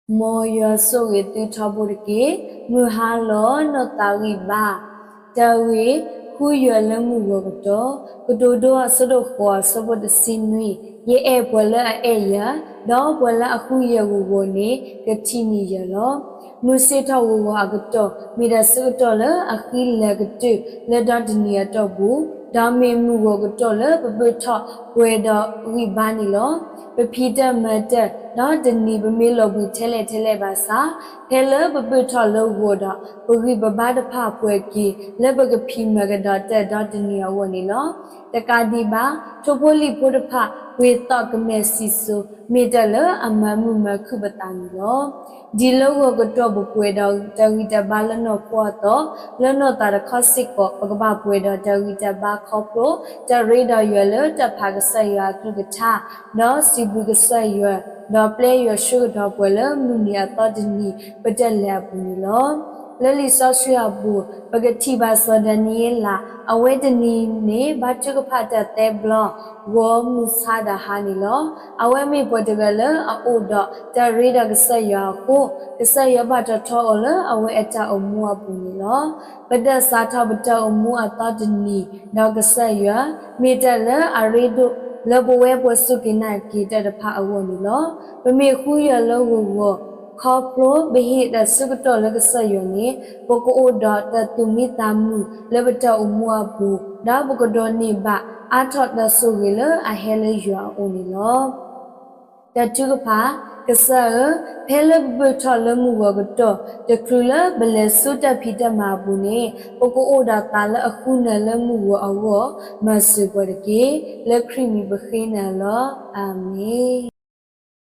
မ်ယွၤဆိၣ်ဂ့ၤသုထီဘိတက့ၢ်. မုၢ်ဟါလီၤ, နီၢ်သးဂံၢ်ဘါ. တၢ်ဂ့ၢ်, ဃုယွၤလၢမုၢ်ဂီၤကတီၢ်. ကတိၤဒိ အဆၢဒိၣ်ဃိး အဆၢဖိတဆံနွံ, ယအဲၣ်ပှၤလၢအအဲၣ်ယၤ, ဒီးပှၤလၢအဃုယၤဂီၤဂီၤန့ၣ် ကထံၣ်န့ၢ်ယၤလီၤ. မုၢ်ဆ့ၣ်ထီၣ်ဂီၤဂီၤအကတီၢ် မ့ၢ်တၢ်ဆၢကတီၢ်လၢအဃံလၤကတၢၢ်လၢဒီတနံၤအတီၢ်ပူၤ, ဒီးမ့ၢ်မုၢ်ဂီၤကတီၢ်လၢပဘၢၣ်ထီၣ်ပှဲၤဒီးဂံၢ်ဘါန့ၣ်လီၤ. ပဖံးတၢ်မၤတၢ်, ဒီးတနံၤပမ့ၢ်လီၤဘှံးထဲလဲၣ်ထဲလဲၣ်ဘၣ်ဆၣ်, ဖဲလၢပဘၢၣ်ထီၣ်လၢဂီၤဒီး ပဂံၢ်ပဘါတဖၣ်ပှဲၤက့ၤ လၢပကဖံးမၤကဒီးတၢ်ဒီတနံၤအဂီၢ်န့ၣ်လီၤ. တကးဒံးဘၣ်, ထိၣ်ဖိလံၣ်ဖိတဖၣ် ပှ့ၤသီၣ်ကမဲာ်စံၣ်စိၤ မ့ၢ်တၢ်လၢအမၤမုာ်မၤခုၣ်ပသးန့ၣ်လီၤ. ဒ်လၢဂီၤကတီၢ်ပပှဲၤဒီးတၢ်ဂံၢ်တၢ်ဘါလၢနီၢ်ခိအသိး, လၢနီၢ်သးတခီစ့ၢ်ကီး ပကဘၣ်ပှဲၤဒီးတၢ်ဂံၢ်တၢ်ဘါခီဖျိ တၢ်ရ့ဒီးယွၤလၢတၢ်ဖးကစၢ်ယွၤအကလုၢ်ကထါ, ဒီးစံးဘျုးကစၢ်ယွၤ, ဒီးပျဲယွၤဆၢကတီၢ်ပှၤလၢမုၢ်နံၤအသီတနံၤ ပတၢ်လဲၤအပူၤန့ၣ်လီၤ. လၢလံာ်စီဆှံအပူၤ, ပကထံၣ်ဘၣ်စီၤဒၤနံးယ့လး, အဝဲတနံၤန့ၣ် ဘါထုကဖၣ်တၢ်သၢဘျီ, ဂီၤမုၢ်ဆါဒီးဟါန့ၣ်လီၤ. အဝဲမ့ၢ်ပှၤတဂၤလၢအအိၣ်ဒီးတၢ်ရ့ဒီးကစၢ်ယွၤအဃိ, ကစၢ်ယွၤဘၣ်တၢ်ထီအီၤလၢအဝဲအတၢ်အိၣ်မူအပူၤန့ၣ်လီၤ. ပတၢ်စးထီၣ်ပတၢ်အိၣ်မူအသီတနံၤ ဒီးကစၢ်ယွၤ, မ့ၢ်တၢ်လၢအရ့ဒိၣ်လၢပဝဲပှၤစူၢ်က့ၤနာ်က့ၤတၢ်တဖၣ်အဂီၢ်န့ၣ်လီၤ. ပမ့ၢ်ဃုယွၤလၢဂီၤဂီၤ, ခီဖျိပဟ့ၣ်တၢ်ဆၢကတီၢ်လၢကစၢ်ယွၤန့ၣ်, ပကအိၣ်ဒီးတၢ်သူၣ်မံသးမုာ်လၢပတၢ်အိၣ်မူအပူၤ, ဒီးပကဒိးန့ၢ်ဘၣ်အါထီၣ်တၢ်ဆိၣ်ဂ့ၤလၢအဟဲလၢယွၤအအိၣ်န့ၣ်လီၤ. တၢ်ထုကဖၣ်, ကစၢ်ဧၢ, ဖဲလၢပဘၢၣ်ထီၣ်လၢမုၢ်ဂီၤကတီၢ်, တချုးလၢပလဲၤဆူတၢ်ဖံးတၢ်မၤအပူၤန့ၣ်, ပကအိၣ်ဒီးသးလၢအဃုနၤလၢမုၢ်ဂီၤအဂီၢ်, မၤစၢၤပှၤတက့ၢ်. လၢခရံာ်မံၤပဃ့နၤလီၤ. အၤမ့ၣ်.